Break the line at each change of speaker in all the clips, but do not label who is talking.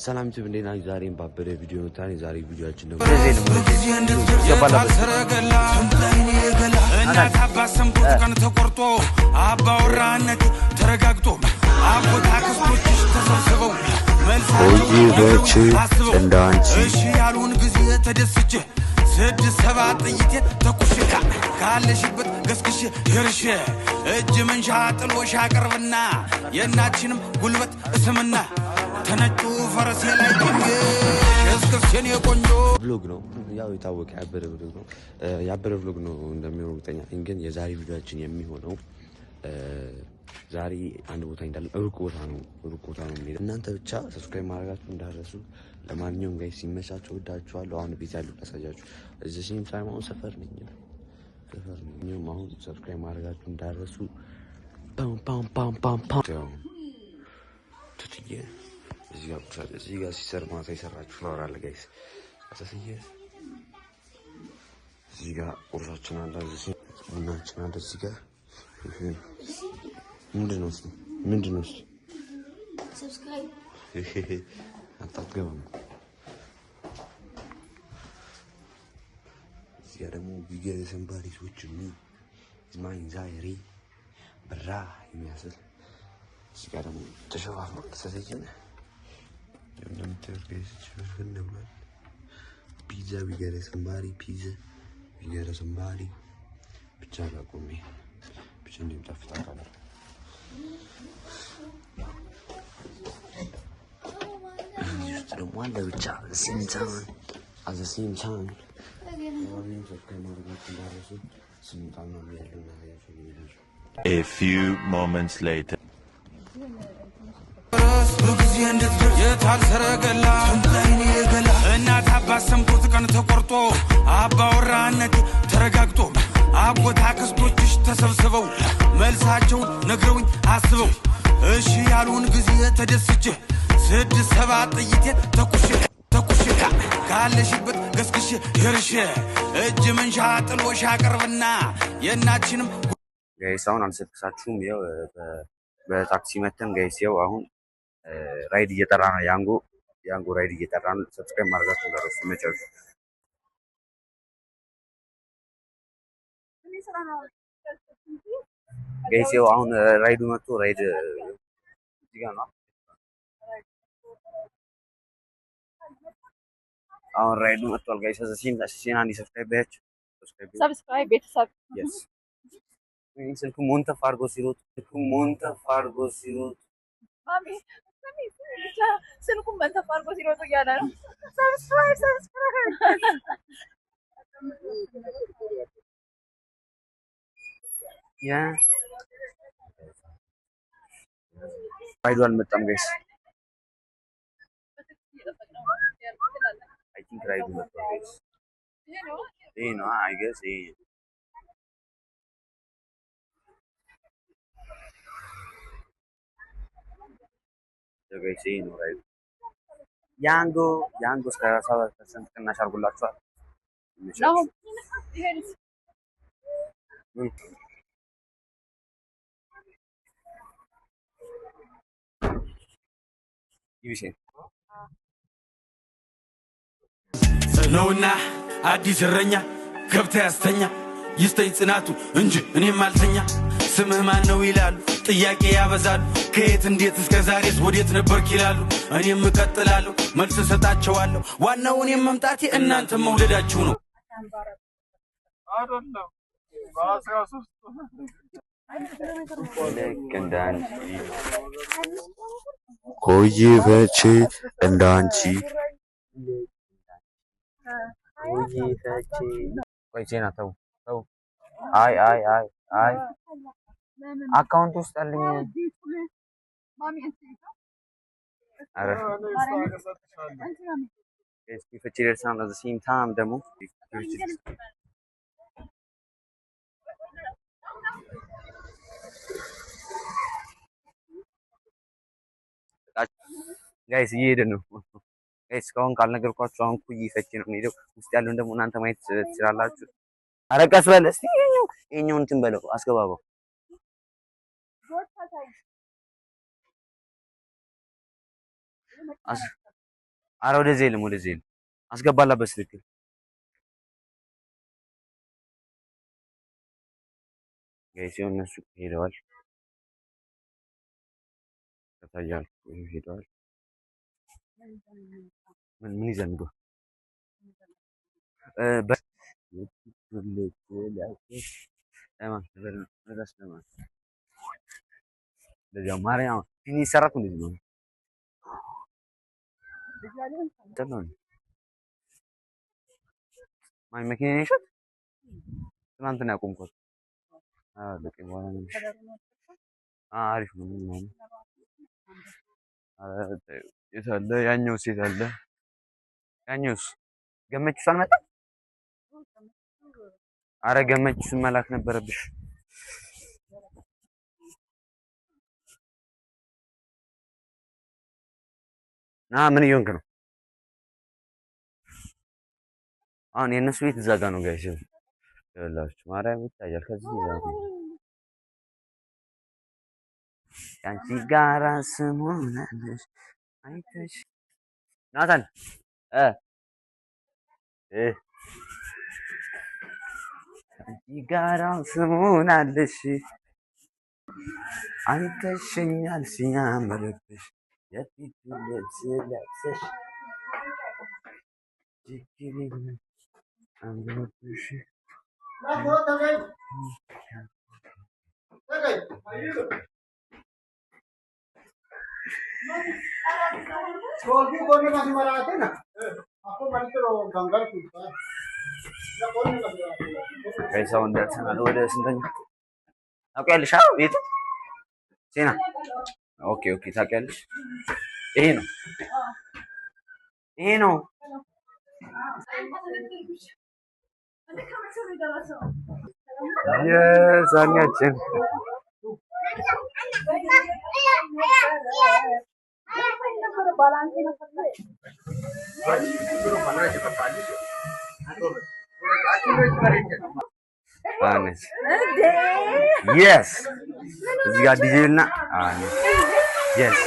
ሰላም ዩቲዩብ፣ እንዴት ናችሁ? ዛሬም ባበደ ቪዲዮ ነው። የዛሬ ቪዲዮአችን ደግሞ
እናት አባት ሰምቶት ቀን ተቆርጦ አባወራነት ተረጋግጦ አጎት አክስቶችሽ ተሰብስበው
ቆይበች
አስበው
እንዳንቺ
እሺ ያሉን ጊዜ ተደስቼ 6 7 ጥይቴ ተኩሼ ካለሽበት ገስግሼ ደርሼ እጅ መንሻ ጥሎሽ አቀርብና የእናትሽንም ጉልበት እስምና ተነጩ ፈረሴ ላይ ቆሜ እስክስ የኔ ቆንጆ።
Vlog ነው። ያው የታወቀ ያበደ vlog ነው። ያበደ vlog ነው እንደሚሆን እርግጠኛ ነኝ። ግን የዛሬ ቪዲዮአችን የሚሆነው ዛሬ አንድ ቦታ እንዳለ ሩቅ ቦታ ነው፣ ሩቅ ቦታ ነው የሚሄደው። እናንተ ብቻ subscribe ማድረጋችሁ እንዳትረሱ። ለማንኛውም guys ሲመቻችሁ ወዳችኋለሁ። አሁን ቤት ያለው ላሳያችሁ። እዚህ same time አሁን ሰፈር ነኝ፣ ሰፈር ነኝ። አሁን subscribe ማድረጋችሁ እንዳትረሱ። ፓም ፓም ፓም ፓም ፓም። ያው ትትዬ እዚህ ጋር ቁርሳ እዚህ ጋር ሲሰር ማታ የሰራችሁ flower አለ guys። አሳስዬ እዚህ ጋር ቁርሳችን አለ፣ እዚህ ቡናችን አለ። እዚህ ጋር ምንድን ነው እሱ? ምንድን ነው እሱ? አትገባም። እዚህ ጋር ደግሞ ቢገር ሰንባሪ ሰዎች my anxiety ብራ የሚያስል እዚህ ጋር ደግሞ ተሸፋፍኗል። ተሰየነ እንደምታዩት guys ሽፍን ብሏል። ፒዛ ቢገረ ሰንባሪ ፒዛ ቢገረ ሰንባሪ ብቻ አላቆሜ ብቻ እንደሚጣፍጥ አውቃለሁ። እዚህ ውስጥ ደግሞ አለ ብቻ same time at the same time ለማንኛውም subscribe ማድረጋችሁ እንዳትረሱ። ስንወጣ ምናምን ያለውን አሳያችኋለሁ የሚላችሁ።
A few moments later.
በጊዜ እንድትደርስ የታል ሰረገላ እናት አባት ሰምቶት ቀን ተቆርጦ አባወራነት ተረጋግጦ አጎት አክስቶችሽ ተሰብስበው መልሳቸውን ነግረውኝ አስበው እሺ ያሉን ጊዜ ተደስቼ 6 7 ጥይቴ ተኩሼ ተኩሼ ካለሽበት ገስግሼ ደርሼ እጅ መንሻ ጥሎሽ አቀርብና የእናትሽንም
Guys፣ አሁን አልሰክሳችሁም። ያው በታክሲ መተን guys፣ ያው አሁን ራይድ እየጠራ ነው። ያንጎ ያንጎ ራይድ እየጠራ ነው። Subscribe ማድረጋችሁ እንዳትረሱ። መጫወት guys፣ ያው አሁን ራይዱ መጥቶ ራይድ እዚህ ጋር ነው። አሁን ራይዱ መጥቷል guys። ሲን ሲን አንድ subscribe በያችሁ subscribe።
Subscribe ቤተሰብ።
Yes፣ ስልኩ ሞንተፍ አድርጎ ሲሮጥ፣ ስልኩ ሞንተፍ አድርጎ ሲሮጥ።
ማሚ ስሚ ስሚ፣ ብቻ ስልኩን መንተፍ አድርጎ ሲሮጡ እያለ ነው። Subscribe subscribe።
Yeah፣ ራይዱ አልመጣም guys። I think ራይዱ መጥቷል guys። ይሄ ነው I guess ይሄ guys፣ ይሄ ነው ራይዱ። ያንጎ ያንጎ እስከ 7% ቅናሽ አድርጎላችኋል። ይመቻችሁ። ምን? ይብሴ
ነውና አዲስ እረኛ ገብታ ያስተኛ ይስተኝ ጽናቱ እንጂ እኔም አልተኛ። ስምህ ማን ነው ይላሉ፣ ጥያቄ ያበዛሉ። ከየት እንዴት እስከ ዛሬስ ወዴት ነበርክ ይላሉ። እኔም እቀጥላለሁ፣ መልስ እሰጣቸዋለሁ። ዋናው እኔም መምጣቴ እናንተ መውደዳችሁ ነው።
አይደለም በ13።
ልክ እንዳንቺ ቆይበች እንዳንቺ ቆይበች። ቆይ ዜና፣ ተው ተው። አይ አይ አይ አይ፣ account ውስጥ አለኝ። አረ እስኪ ፍቺ ደርሰናል። At the same time ደግሞ ፍቺ ደርሰናል። Guys፣ እየሄድን ነው። Guys፣ እስካሁን ካልነገርኳችሁ አሁን ኩይ ፈቼ ነው የምንሄደው። ውስጥ ያለውን ደግሞ እናንተ ማየት ትችላላችሁ። ኧረ ቀስ በል እስኪ፣ ይኸኛው ይኸኛውን እንትን በለው አስገባበው። አረ ወደዚህ የለም፣ ወደዚህ የለም። አስገባላ በስትክክል guys። ይኸው እነሱ ሄደዋል፣ ከታያል ሄደዋል። ምን ምን ይዘን ግባ ማርያም ፊኒ ይሰራል እንደዚህ ነው። ማን መኪና ነው የሸጥ? ትናንትና ያቆምኳት። አሪፍ ነው። የት አለ ያኛውስ? የት አለ ያኛውስ? ገመችስ አልመጣም። አረ ገመችስን መላክ ነበረብሽ። ና ምን እየሆንክ ነው አሁን? የእነሱ ቤት እዛ ጋ ነው guys፣ ይኸውላችሁ ማርያም ይታያል። ከዚህ እዛ ነው ከአንቺ ጋራ ስሆናለሽ አይተሽ ናታን እ እ ከአንቺ ጋራ ስሆናለሽ አይተሽኛል ሲያምርብሽ የፊቱ ልብስ ለብሰሽ ችግር የለም አምሮብሽ። Guys አሁን ደርሰናል። ወደ ስንተኛ ታውቂያለሽ? አዎ ቤቱ ዜና። Okay okay፣ ታውቂያለሽ? ይሄ ነው ይሄ ነው። የዛኛችን Yes እዚህ ጋር ዲጄ እና yes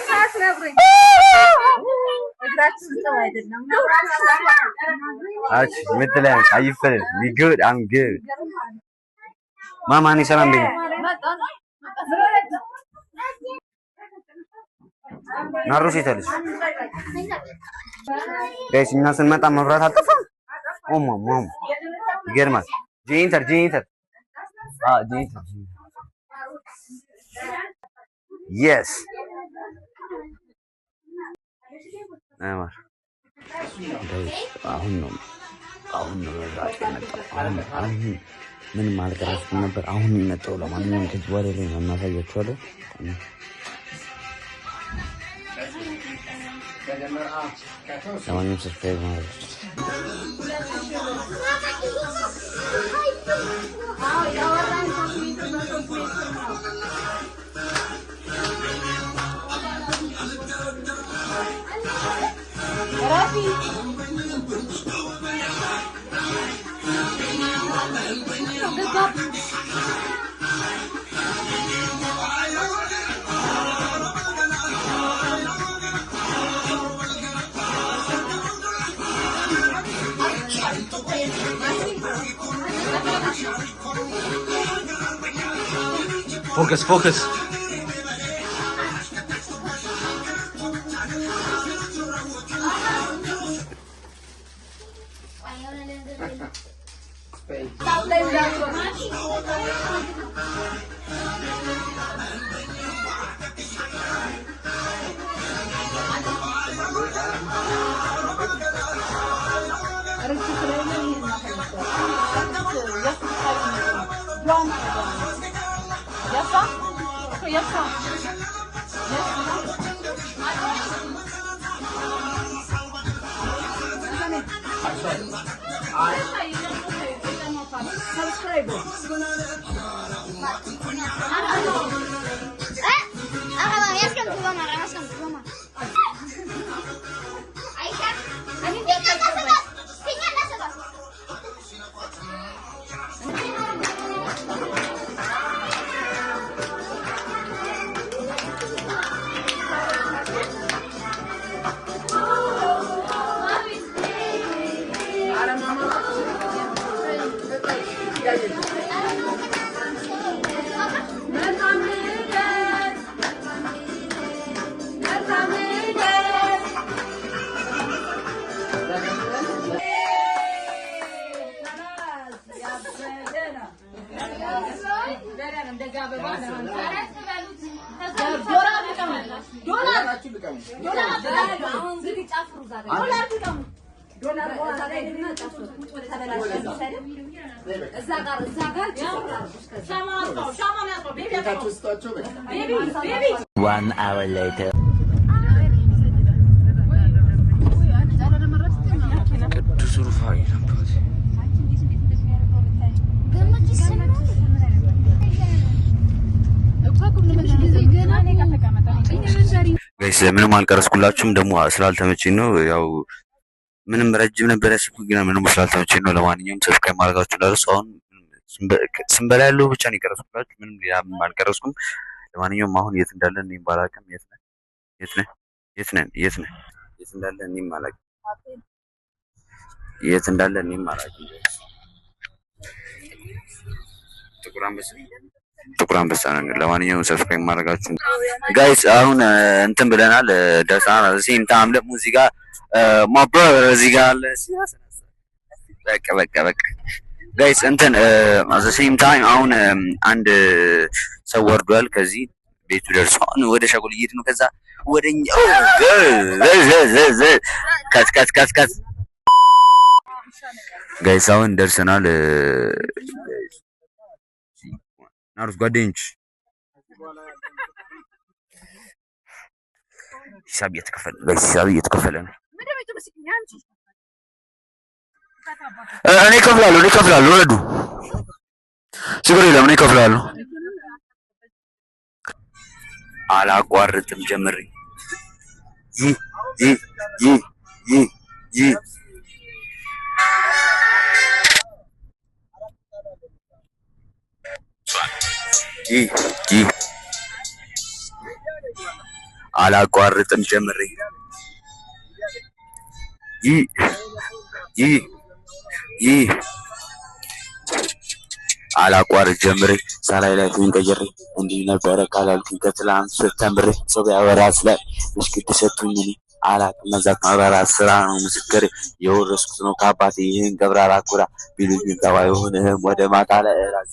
አች ምትለኝ How you feeling? You good? I'm good. ማማ እኔ ሰላም በይኝ። ናሮስ የት አለች? Guys እኛ ስንመጣ መብራት አልጠፋም። ኦ ማማ ይገርማል። ጄኔተር ጄኔተር ጄኔተር yes አሁን ነው አሁን ነው መብራት የመጣው። አሁን አሁን ምንም አልቀረጽኩም ነበር። አሁን የመጣው ለማንኛውም ከዚህ በኋላ ላይ እናሳያችኋለን። ለማንኛውም subscribe ማድረግ Focus focus.
One hour later.
ቅዱስ ሩፋኤል አባት guys ምንም አልቀረስኩላችሁም። ደግሞ ስላልተመቸኝ ነው። ያው ምንም ረጅም ነበር ያሰብኩት፣ ግን ምንም ስላልተመቸኝ ነው። ለማንኛውም subscribe ማድረጋችሁ እንዳትረሱ። አሁን ስንበላ ያለው ብቻ ነው የቀረስኩላችሁ። ምንም ሌላ ምንም አልቀረስኩም። ለማንኛውም አሁን የት እንዳለን እኔም ባላውቅም፣ የት ነን የት ነን የት ነን የት ነን የት እንዳለን እኔም አላውቅም። የት እንዳለ እኔም አላውቅም። ጥቁር አንበሳ ጥቁር አንበሳ ነው። ለማንኛውም subscribe ማድረጋችሁ guys አሁን እንትን ብለናል፣ ደርሰናል። same time ደግሞ እዚህ ጋር my brother እዚህ ጋር አለ። በቃ በቃ በቃ guys እንትን at same time አሁን አንድ ሰው ወርዷል ከዚህ ቤቱ ደርሶ አሁን ወደ ሸጎል እየሄድን ነው። ከዛ ወደኛ cut cut cut cut guys አሁን ደርሰናል። ናሩስ ጓደኞች ሂሳብ እየተከፈለ guys ሂሳብ እየተከፈለ ነው። እኔ እከፍላለሁ፣ እኔ እከፍላለሁ። ወረዱ ችግር የለም፣ እኔ እከፍላለሁ። አላቋርጥም ጀምሬ ይ ይ ይ ይ ይ ይ ይ አላቋርጥም ጀምሬ ይ ይ ይ አላቋርጥ ጀምሬ ሳላይ ላይ ፊን ቀይሬ እንዲህ ነበረ ካላልኩኝ ከትላንት ተምሬ ሰው ቢያወራ ስለ ምስክር ሰጡኝ እኔ አላቅም መዛት ማብራራት ስራ ነው ምስክሬ የወረስኩት ነው ከአባቴ ይህን ገብራራ ኩራ ቢሉኝም ተባ አይሆንህም ወደ ማታ ላይ እራስ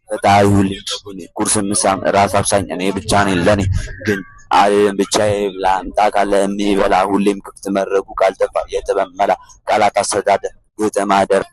ፈጣሪ ሁሌም ከጎኔ ቁርስ ምሳም ራስ አብሳኝ እኔ ብቻ ነኝ ለኔ ግን አልልም ብቻዬ ብላ አምጣ ካለ የሚበላ ሁሌም ክፍት መድረኩ ካልጠፋ የጥበብ መላ ቃላት አስተዳደር ግጥም አደር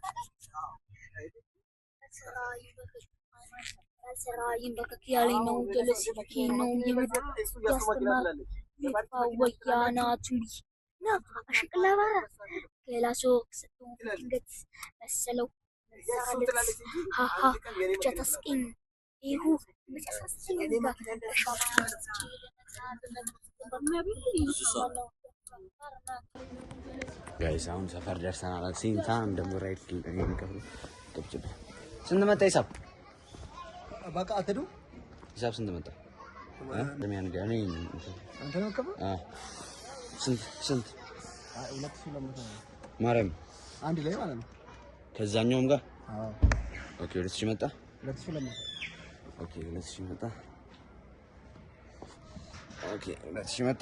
guys አሁን ሰፈር ደርሰናል። same time ደግሞ ride ስንት መጣ ሂሳብ?
በቃ አትሄዱም?
ሂሳብ ስንት መጣ? ስንት ስንት? ማርያም
አንድ ላይ ማለት ነው።
ከዛኛውም ጋር okay፣ 2000 መጣ።
2200
okay፣ 2000 መጣ። okay፣ 2000 መጣ።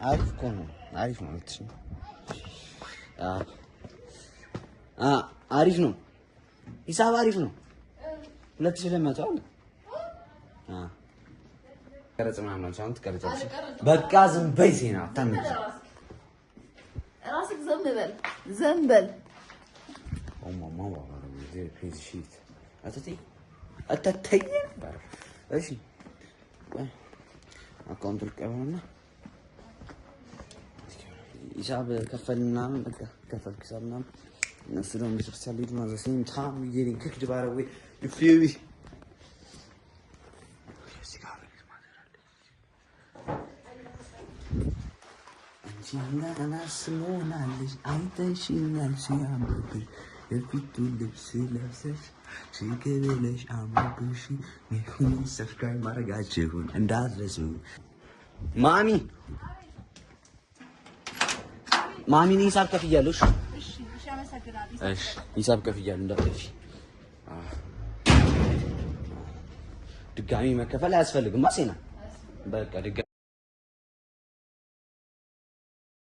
አሪፍ እኮ ነው፣ አሪፍ ነው። 2000 አሪፍ ነው። ሂሳብ አሪፍ ነው። 2200 አለ። ቀረጽ ምናምን አሁን ትቀርጫለሽ። በቃ ዝም በይ ዜና አታምጪ።
ራስህ ዝም በል ዝም በል።
እሺ account ልቀበልና ሂሳብ ከፈልን ምናምን በቃ ከፈልክ ሂሳብ ምናምን እነሱ ደግሞ ቤተክርስቲያን ሊሄዱ ነው። same time getting cooked by the way you feel me ስሞናለሽ አይተሽኛል ሲያምርብሽ የፊቱ ልብስ ለብሰሽ ሽክ ብለሽ አምሮብሽ ይሁን። subscribe ማድረጋችሁን እንዳትረሱ። ማሚ ማሚ እኔ ሂሳብ ከፍያለሁ። እሺ ሂሳብ ከፍያለሁ እንዳትከፊ። ድጋሚ መከፈል አያስፈልግም። ሴና በቃ ድጋሚ